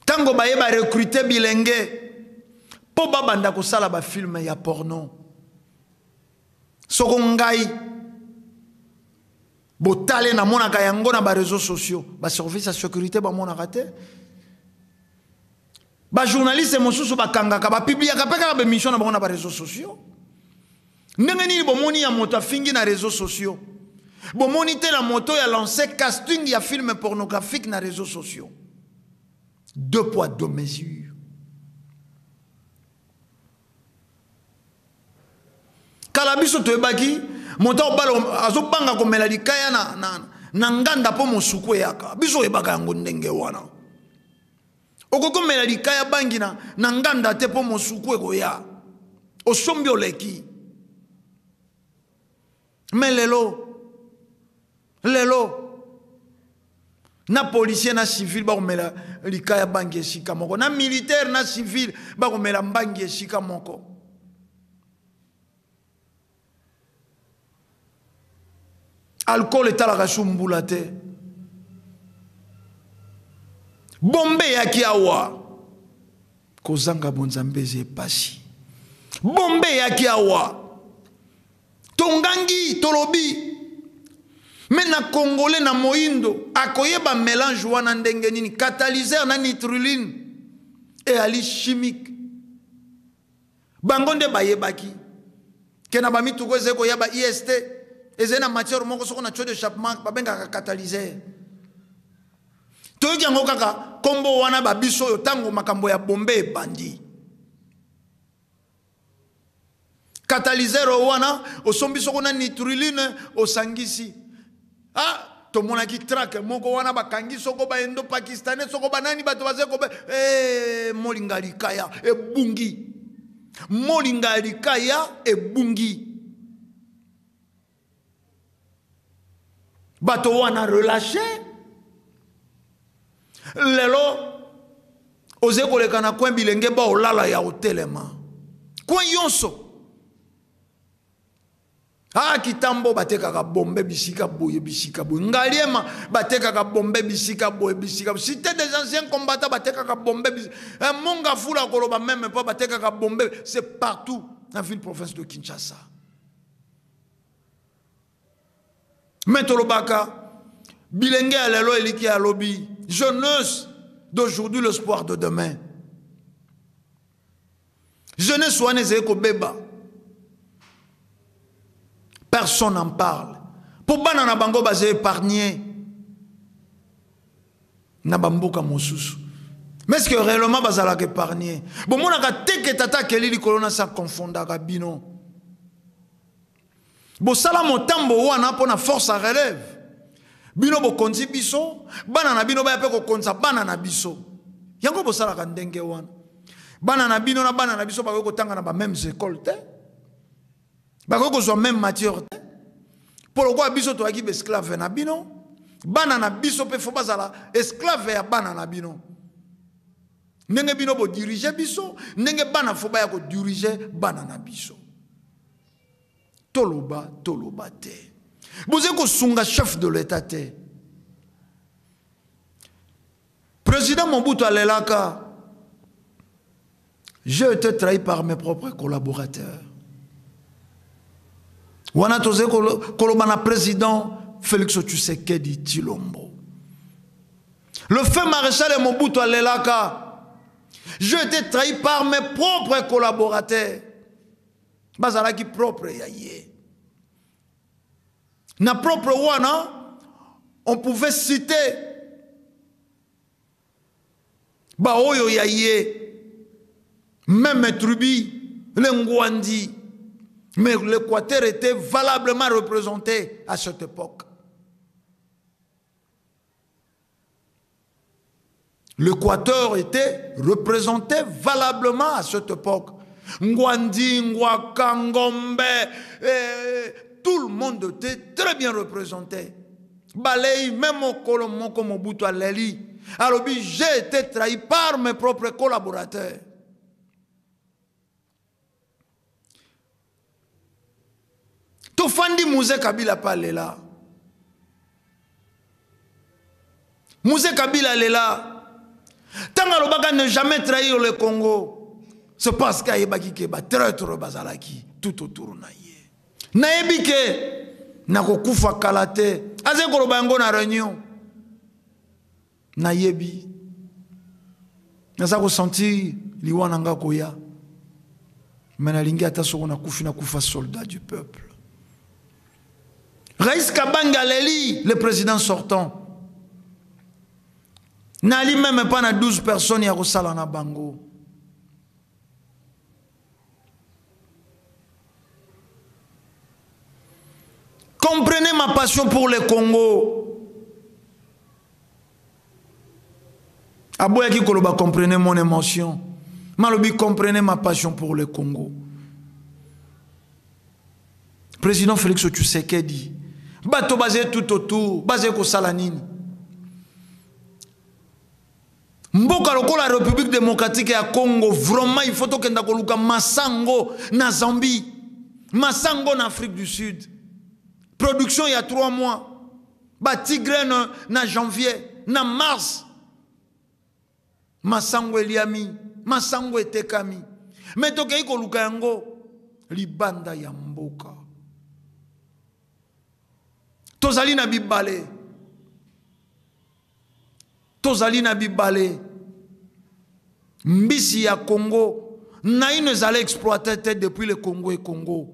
Ntango baye barecrute bilenge mpo babanda kosala bafilme ya porno. Soko ngai botale, namonaka yango na bareseau sociaux. Baservice ya sécurité bamonaka te. Bajournaliste mosusu bakangaka, bapubliaka mpe kaka baémission na bango na bareseau sociaux. Ndenge nini bomoni ya moto afingi na réseaux sociaux, bomoni te na moto ya lancé casting ya film pornographique na réseaux sociaux? Deux poids, deux mesures. Kala biso toyebaki moto akobala azobanga komela likaya na nganda mpo mosuku eyaka. Biso oyebaka yango ndenge wana. Okoki komela likaya bangi na nganda te mpo mosuku ekoya, osombi, oleki. Me lelo, lelo na policier na civil bakomela likaya bangi esika moko, na militaire na civil bakomela mbangi esika moko. Alcool etalaka su mbula te. Bombe eyaki awa, kozanga bonzambe eza epasi. Bombe eyaki awa, tongangi, tolobi, me na Congolais, na moyindo akoyeba mélange wana ndenge nini? Catalyseur na nitriline. Eyali chimique. Bango nde bayebaki ke na bamituka ezali koya ba IST ezali na matière moko soko na tuyau d'échappement babengaka catalyseur. Toyoki yango kaka kombo wana ba biso oyo ntango makambo ya bombe ebandi. Catalyseur wana osombi soko na nitriline osangisi. Ah, tomonaki track moko wana bakangi soko ba indo pakistanais soko banani bato baze kobe eh, molinga likaya ebungi. Molinga likaya ebungi. Bato wana relâché. Lelo oze koleka na coin bilenge ba olala ya otelema. Coin yonso. Ah, kitambo batekaka bombe bisika boye bisika boye. Ngaliema batekaka bombe bisika boye bisika boye. Cité des anciens combattants batekaka bombe bisika. Eh, Monga fula koloba même pas batekaka bombe, c'est partout dans la ville province de Kinshasa. Mais tolobaka bilenge ya lelo eliki ya lobi, jeunesse d'aujourd'hui l'espoir de demain. Jeunesse wana ezali kobeba. Personne n'en parle. Po bana na bango baza épargné na bamboka mosusu. Mais est-ce que réellement bazalaka épargné? Bomonaka te ke tata akeli likolo na sa confondaka bino. Bosala motambo wana mpo na force à relève. Bino bokonzi biso, bana na bino baya mpe kokonza bana na biso. Yango bosalaka ndenge wana. Bana na bino na bana na biso bakoki kotanga na ba mêmes écoles te. Bakoki kozwa même matière te. Mpo lokola biso toyaki ba esclave na bino, bana na biso mpe fo bazala esclave ya bana na bino. Ndenge bino bodirige biso, ndenge bana fo baya kodirige bana na biso. Toloba, toloba te. Boze kosunga chef de l'État te. Président Mobutu alelaka. J'ai été trahi par mes propres collaborateurs. Wana toze koloba na président Félix Tshisekedi Tshilombo. Le feu maréchal Mobutu alelaka. J'ai été trahi par mes propres collaborateurs. Bazalaki propre ya ye. Na propre wana, on pouvait citer baoyo ya ye, même tribu, les Ngwandi, mais l'Équateur était valablement représenté à cette époque. L'Équateur était représenté valablement à cette époque. Ngwandi, Ngwaka, Ngombe, tout le monde était très bien représenté. Balei, même au Kolomoko Mobutu Aleli. Alors, j'ai été trahi par mes propres collaborateurs. Tofandi Mzee Kabila pa lela. Mzee Kabila lela. Tant alobaka ne jamais trahir le Congo. C'est parce qu'il ayebaki ke ba traître bazalaki tout autour na ye. Nayebi ke nakokufa kala te. Aze koloba yango na réunion. Nayebi. Naza kosentir liwa na nga koya. Mais nalingi ata soko nakufi, nakufa soldat du peuple. Raïs Kabange aleli, le président sortant. Nali même pas na 12 personnes ya kosala na bango. Comprenez ma passion pour le Congo. Aboyaki koloba comprenez mon émotion. Malobi comprenez ma passion pour le Congo. Président Félix Tshisekedi, bato basé tout autour, basé kosala nini? Mboka lokola République démocratique ya Congo, vraiment il faut tokenda koluka masango na Zambie, masango na Afrique du Sud. Production il y a 3 mois. Ba tigre na janvier, na mars. Masango eliami, masango etekami. Mais tokei koluka yango libanda ya mboka. Tozali na bibale. Tozali na bibale. Mbisi ya Congo naino ezala exploite te depuis le Congo e Congo.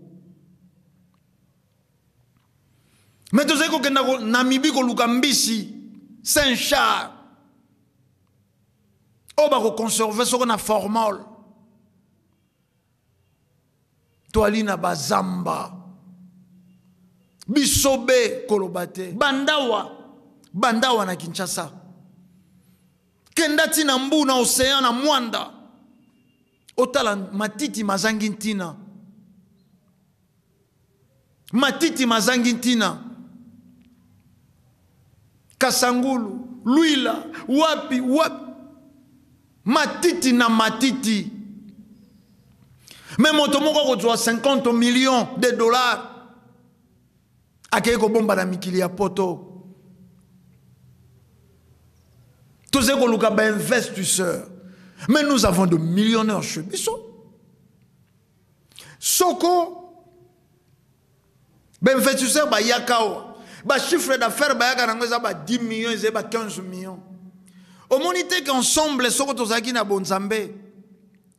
Mais tozali kokenda Namibie koluka mbisi Saint Charles oyo bakoconserve soko na formol. Toali na bazamba bisobe koloba te. Bandawa bandawa na Kinshasa, kenda ti na mbu na océan na Mwanda, otala matiti mazangi ntina, matiti mazangi ntina. Kasangulu, Luila, wapi wapi, matiti na matiti. Me moto moko akozwa 50 millions de dollars akei kobomba na mikili ya poto. Tozali koluka bainvestisseur, mais nous avons de millionnaires chez biso. Soko bainvestisseur bayaka awa, bachiffre d'affaires bayaka nango eza ba 10 millions, eza ba 15 millions. Omoni te qu'ensemble soko tozalaki na bonzambe,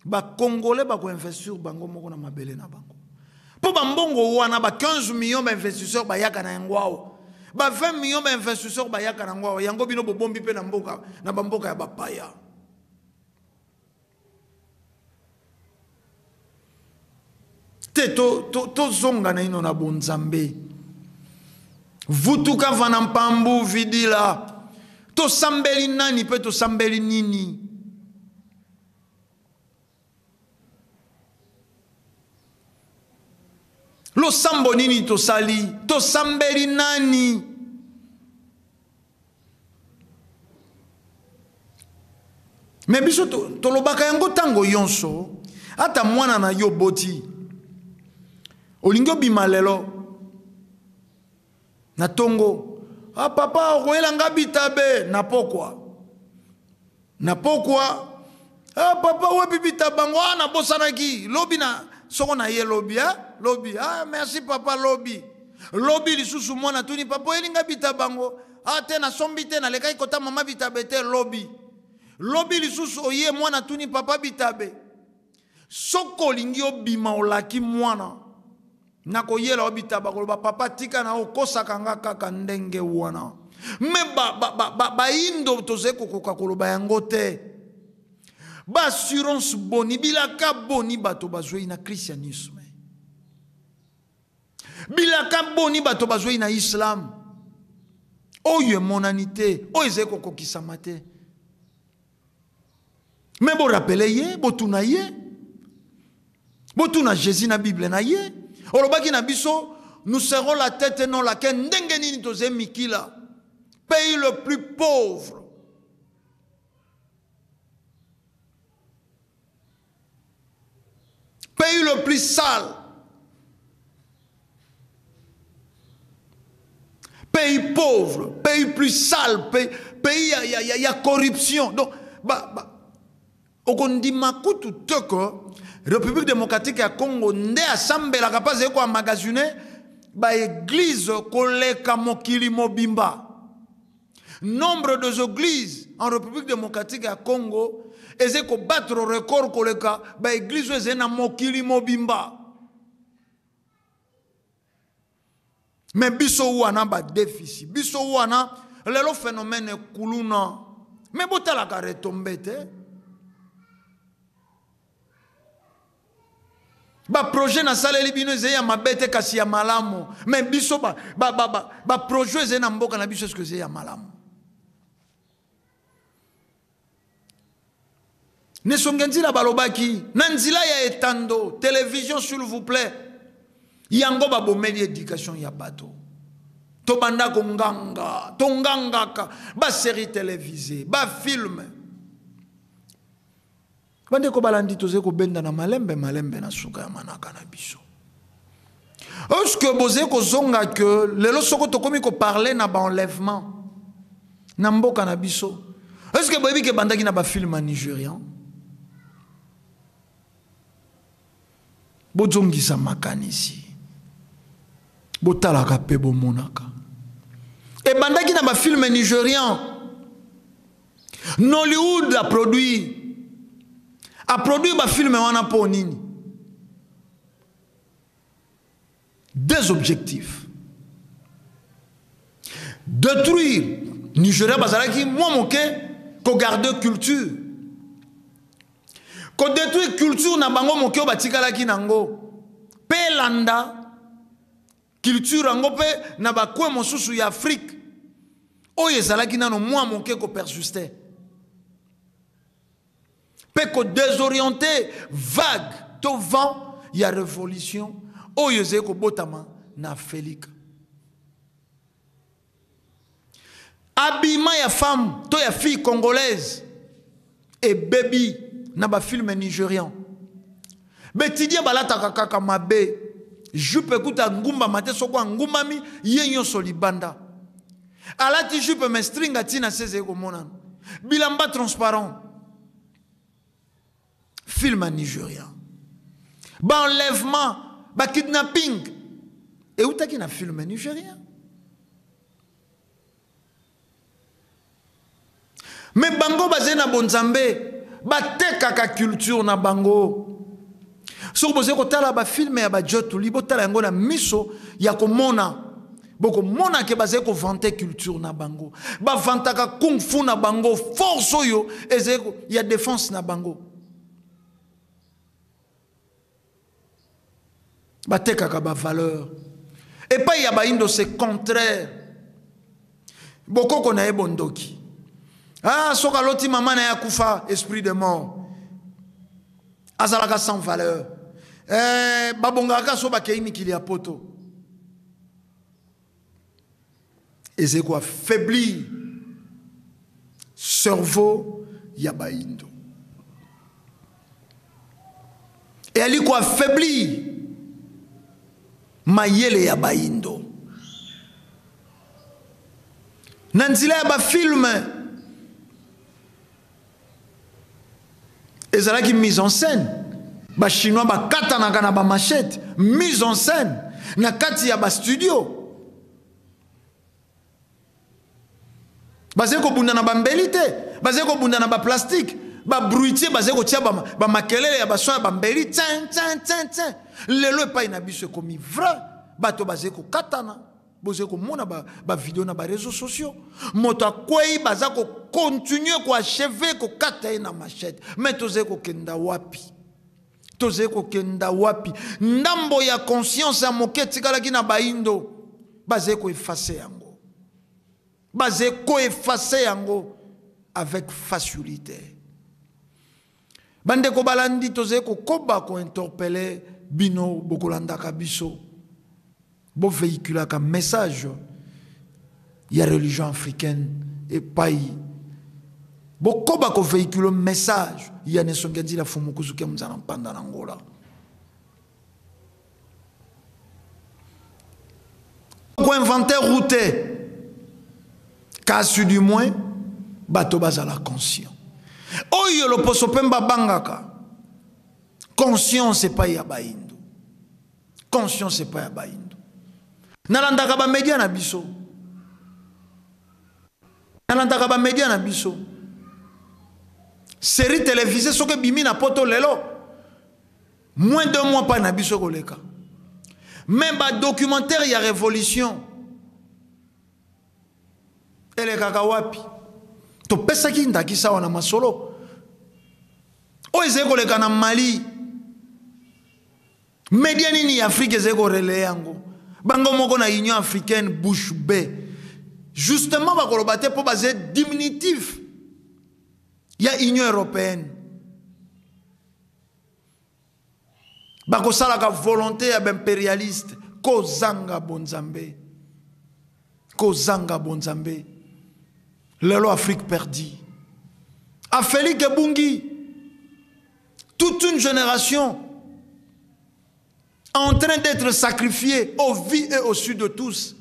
bacongolais bakoinvestir bango moko na mabele na bango. Mpo bambongo wana ba 15 millions bainvestisseur bayaka na yango awa, ba 20 millions bainvestisseur bayaka na yango awa, yango bino bobombi mpe na mboka, na bamboka ya bapaya. Te tozonga na ino na bonzambe. Vutuka vana mpambu vidila. Tosambeli nani mpe tosambeli nini? Losambo nini tosali? Tosambeli nani? Me biso tolobaka yango ntango yonso. Ata mwana na yo boti, olingi obima lelo na tongo, ah papa okoyela nga bitabe na pokwa, na pokwa, ah papa wapi bitabango, ah nabosanaki lobi na soko na ye lobi, ah lobi, ah merci papa lobi. Lobi lisusu mwana tuni papa oyeli nga bitabango, ah te nasombi te, nalekaki kota mama bitabe te lobi. Lobi lisusu oye mwana tuni papa bitabe. Soko olingi obima olaki mwana nakoyela yo bitaba, koloba papa tika na okosaka nga kaka ndenge wana. Me baindo tozali kokoka koloba yango te. Ba assurance boni, bilaka boni bato bazwei na christianisme, bilaka boni bato bazwei na islam, oyo emonani te, oyo ezali kokokisama te. Me borapele ye, botuna ye, botuna Jésus na Bible na ye. Olobaki na biso, nous serons la tête et non la queue. Ndenge nini toze mikila, pays le plus pauvre. Pays le plus sale. Pays pauvre, pays plus sale, pays, pays ya, ya, ya, ya corruption. Donc, ba, ba, okondima kutu te que République démocratique ya Congo nde asambelaka mpe azali koamagasine baeglize koleka mokili mobimba. Nombre des églises en République démocratique ya Congo ezali kobattre record koleka baeglize oyo ezali na mokili mobimba. Mais biso wana ba déficit, biso wana lelo phénomène kuluna. Mais botalaka retombe te. Ba projet nasaleli bino ezali ya mabe te kasi ya malamu. Mais biso ba, ba, ba, ba, ba projet ezali na mboka na biso, est-ce que ezali ya malamu? Nesonge nzila balobaki na nzila ya etando télévision s'il vous plaît, yango babomeli éducation ya bato. Tobanda konganga, tongangaka ba série télévisée, ba film. Bandeko balandi, tozali kobenda na malembe malembe na suka ya manaka na biso. Est-ce que bozali kozonga que lelo soko tokomi koparler na ba enlèvement na mboka na biso? Est-ce que boyebi ke bandaki na ba film nigérian? Bozongisa makanisi, botalaka pe bomonaka. Ebandaki na ba film nigérian. Nollywood a produit. Aproduire bafilme wana mpo nini? Deux objectifs: détruire Nigeria, bazalaki mwa moke kogarde culture, kodétruire culture na bango moke oyo batikalaki nango, mpe elanda culture yango mpe na bacoin mosusu ya Afrique oyo ezalaki nano mwa moke kopersiste, mpe kodésoriente vague to vent ya révolution oyo ezali kobotama na Afrika. Abima ya femme to ya fille congolaise ebebi na bafilme nigérian. Betidie balataka kaka mabe, jupe ekuta ngumbama te, soko angumbami ye nyonso libanda, alati jupe me string atina se ezali komonana, bilamba transparent. Film ya nigérian, baenlèvement, bakidnapping eutaki na film nigérien. Me bango bazali na bonzambe, batekaka culture na bango. Soki bozali kotala bafilme ya bajotuli, botala yango na miso ya komona, bokomona ke bazali kovante culture na bango, bavantaka kung fu na bango, force oyo ezali ya défense na bango. Batekaka bavaleur. Epai ya baindo c'est contraire. Bokoko na ye bondoki, ah, soki aloti mama na ye akufa, esprit de mort, azalaka sans valeur. Babongaka so bakei mikili ya poto. Ezali koaffaiblir cerveau ya baindo, eyali koaffaiblir mayele ya baindo na nzela ya bafilme. Ezalaki mise en scène, bachinois bakatanaka na bamachete, mise en scène na kati ya bastudio. Bazali kobunda na bambeli te, bazali kobunda na baplastique, babruitier bazali kotia bamakelele ya bason ya bambeli, tin tin tin tin. Lelo epai na biso ekomi vrai, bato bazali kokatana. Bozali komona bavideo na bareseau sociaux, moto akwei, baza kocontinue koacheve kokata ye na machete. Me tozali kokenda wapi? Tozali kokenda wapi? Ndambo ya conscience ya moke etikalaki na baindo, bazali koefase yango, bazali koefase yango avec facilité. Bandeko balandi, tozali kokoba kointerpele bino, bokolandaka biso, bovéhiculaka message ya religion africaine epai, bokoba kovéhicule message ya nesongi ya nzila fumu kuzuki ya muzala mpanda na Ngola. Koinvente route kasi du moins bato bazala conscient. Oyo loposo mpe babangaka conscience epai ya baindo, conscience epai ya baindo. Nalandaka bamedia na biso, nalandaka bamedia na biso, série télévisée soki ebimi na poto lelo, moins d'un mois pa na biso koleka. Même badocumentaire ya révolution elekaka wapi? Topesaki ndakisa wana, masolo oyo ezali koleka na Mali, media nini ya Afrique ezali korelayer yango? Bango moko na Union africaine bouche bée. Justement, bakoloba te mpo baza diminutif ya Union européenne, bakosalaka volonté ya baimpérialiste. Kozanga bonzambe, kozanga bonzambe. Lelo Afrique perdue, Afrique ebungi, toute une génération en train d'être sacrifiée au vu et au su de tous.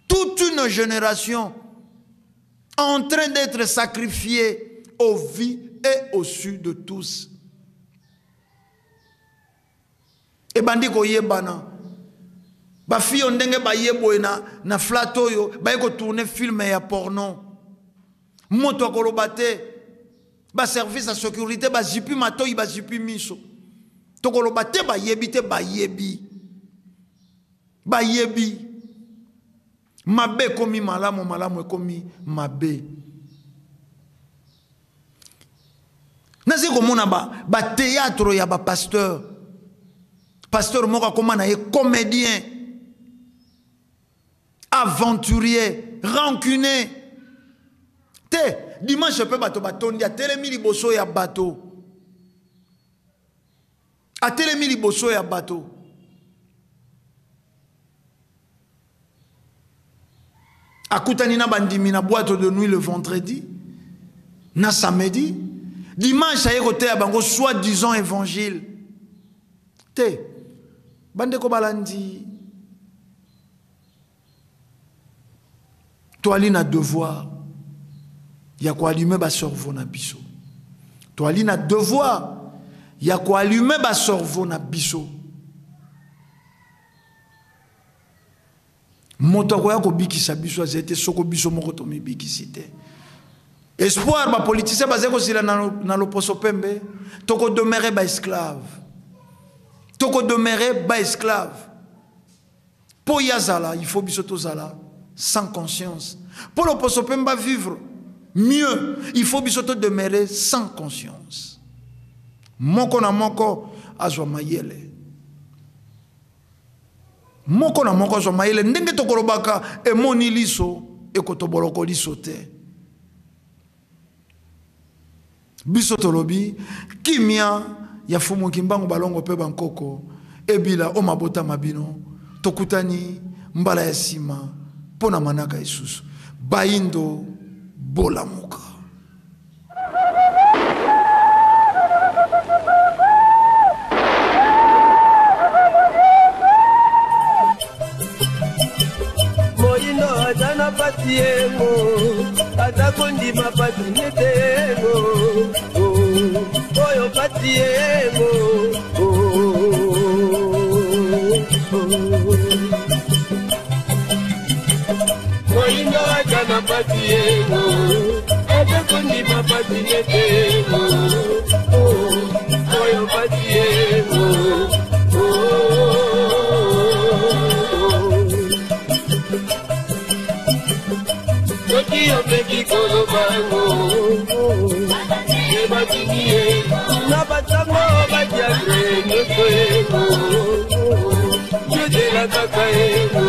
Toute une génération en train d'être sacrifiée au vu et au su de tous. Ebandi koyebana, bafille ndenge baye boye na flat oyo baye kotourne film ya porno, moto akoloba te. Baservice ya sécurité bazipi matoi, bazipi miso. Tokoloba te bayebi te, bayebi. Bayebi. Mabe ekomi malamu, malamu ekomi mabe. Nazi komona ba théâtre ya ba pasteur. Pasteur moko akoma na ye comédien, aventurier, rancunier. Te dimanche pe bato batondi, atelemi liboso ya bato. Atelemi liboso ya bato. Akutani na bandimi na boîte de nuit le vendredi, na samedi, dimanche aye koteya bango soi-disant évangile. Te bandeko balandi, toali na devoir ya koallumer ba cerveau na biso. Toali na devoir ya koallumer ba cerveau na biso. Moto akoya kobikisa biso azali te soko biso moko tomibikisi te. Espoir ba politicien bazali kosila na loposo pembe, toko demeurer ba esclave. Toko demeurer ba esclave. Po yazala, il faut biso tozala sans conscience. Po loposo pembe ba vivre mieux, il faut biso to demeurer sans conscience. Moko na moko azwa mayele. Moko na moko azwa mayele ndenge tokolobaka emoni liso ekotoboloko liso te. Biso tolobi kimia ya Fumu Kimbangu balongo pe bankoko ebila o mabota mabino tokutani mbala ya sima pona manaka isusu. Bayindo bolamuka. Moyindo aza na pasi yengo, aza kondima pasi nete yengo, oyo pasi yengo. Moyindo aza na pasi yengo, aza kondima pasi nete yengo, oyo pasi yengo. Soki opeki koloba ngo, ebatiki ye na basango badiatre nyonso yengo, yozela kaka yengo.